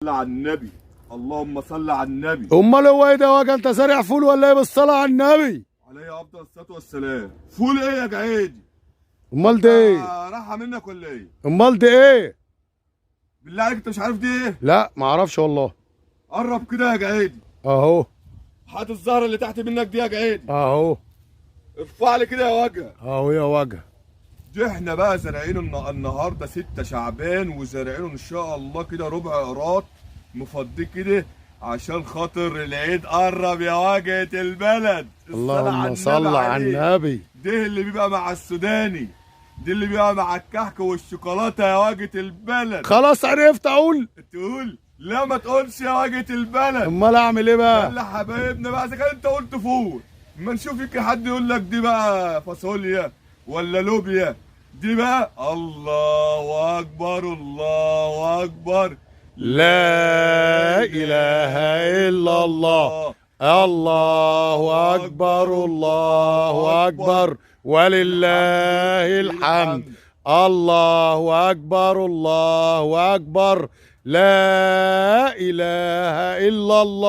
على النبي، اللهم صل على النبي. امال هو ايه ده وجه؟ انت زارع فول ولا ايه؟ بالصلاة على النبي. عليه افضل الصلاة والسلام. فول ايه يا جعيدي؟ امال ده ايه؟ راحة منك ولا ايه؟ امال ده ايه؟ بالله عليك انت مش عارف دي ايه؟ لا ما اعرفش والله. قرب كده يا جعيدي. اهو. هات الزهرة اللي تحت منك دي يا جعيدي. اهو. ارفع لي كده يا وجه. اهو يا وجه. دي احنا بقى زارعينه النهارده 6 شعبان، وزارعينه ان شاء الله كده ربع قراط مفضيه كده عشان خاطر العيد قرب يا وجهة البلد. الصلاة على اللهم النبي صل على عليك. النبي. ده اللي بيبقى مع السوداني، دي اللي بيبقى مع الكحك والشوكولاته يا وجهة البلد. خلاص عرفت اقول. تقول لا ما تقولش يا وجهة البلد. امال اعمل ايه بقى؟ يلا حبايبنا بقى، اذا كان انت قلت فول ما نشوف يمكن حد يقول لك دي بقى فاصوليا ولا لوبيا. دي بقى الله اكبر الله اكبر. لا اله الا الله، الله اكبر الله اكبر ولله الحمد، الله اكبر الله اكبر، لا اله الا الله.